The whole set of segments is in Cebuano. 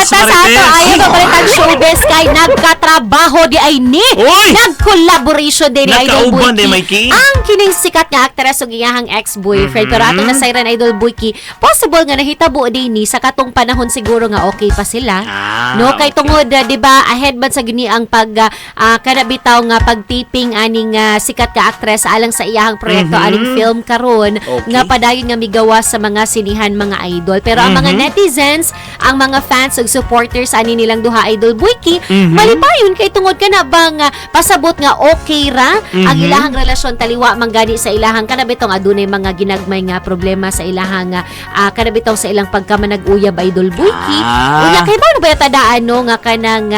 ta sa ato Marites. Ayo pa balitang showbiz kay nagkatrabaho di ay ni. Uy! Nag-collaboration din ni Idol Nagkauban Boyki. di, Mikey. Ang kining sikat nga aktres ug iyahang ex-boyfriend. Pero ato na sayran, Idol Boyki, possible nga nahitabo din ni sa katong panahon siguro nga okay pa sila. No, kay tungod di ba, ahead man sa gini ang pag kana bitaw nga pagtiping aning sikat nga aktres alang sa iyahang proyekto aning film karon nga padayon nga migawas sa mga sinihan, mga idol. Pero ang mga netizens, ang mga fans ug supporters ani nilang duha, Idol Boyki, malipayon kay tungod kana bang pasabot nga okay ra ang ilahang relasyon taliwa man gani sa ilahang kana bitong adunay mga ginagmay nga problema sa ilahang kana bitong sa ilang pagkamanag-uyab, Idol Boyki. Unya kay ba ba tadaan no nga kanang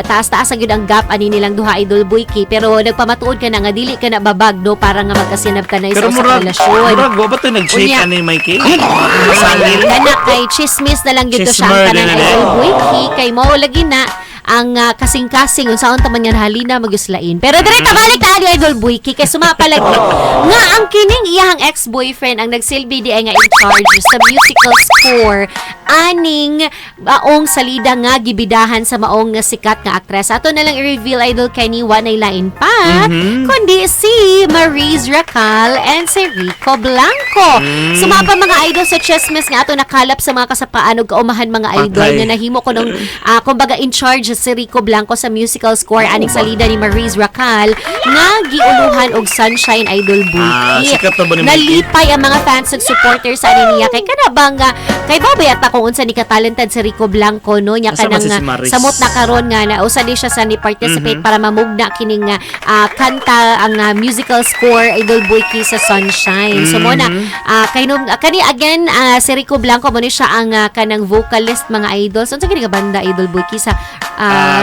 taas-taas gyud ang gap ani nilang duha, Idol Boyki, pero nagpamatuod ka na nga dili ka na babag no para nga magkasinab ka na Pero isa sa murag, relasyon. murag, wa ba ito nag-shake Unya. ani, Mikey? Masangil? Kana kay chismis na lang gito siya ang Chismer tanan, din na Idol Boyki, kay mao lagi na ang kasing-kasing unsaon ta man nga halina magyuslain. Pero direkta balik ta ali, Idol Boyki, kay sumapalagi nga ang kining iyahang ex-boyfriend ang nagsilbi di ay nga in charge sa musical score aning maong salida nga gibidahan sa maong nga sikat nga aktres. Ato na lang i-reveal, Idol Kenny, wa nay lain pa kundi si Maris Racal and si Rico Blanco. Sumapa mga idol sa chismis nga ato nakalap sa mga kasapaan ug kaumahan, mga idol, Patay. nga nahimo ko nung kumbaga in charge si Rico Blanco sa musical score aning salida ni Maris Racal nga giuluhan og Sunshine, Idol Boyki. Sikat na ba ni Mikey? Nalipay ang mga fans ug supporters ani niya kay kana bang kay ba yata kung unsa ni ka-talented si Rico Blanco no nya Asa man kanang si Maris? Samot na karon nga na usa di siya sa ni participate para mamugna kining kanta ang musical score, Idol Boyki, sa Sunshine. So mo na kay nung kani again si Rico Blanco mo ni siya ang kanang vocalist, mga idol. So unsa kini nga banda, Idol Boyki, sa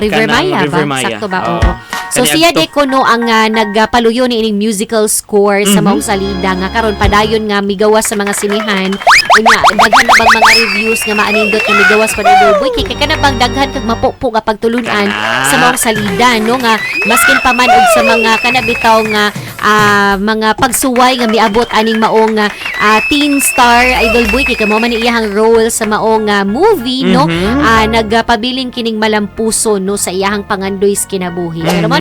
River Kanang Maya ba? River Maya. Sakto ba? Oo. Oo. So Kani siya adto. de kuno ang nagpaluyo ni ining musical score sa maong salida nga karon padayon nga migawas sa mga sinihan. Unya daghan na bang mga reviews nga maanindot nga migawas pa ni Idol Boy kay kana bang daghan kag mapupo nga pagtulunan sa maong salida no nga maskin pa man og sa mga kana bitaw nga mga pagsuway nga miabot aning maong teen star, Idol Boy, kay kamo man ni iyahang role sa maong movie no, nagpabilin kining malampuso no sa iyahang pangandoy sa kinabuhi. Pero mo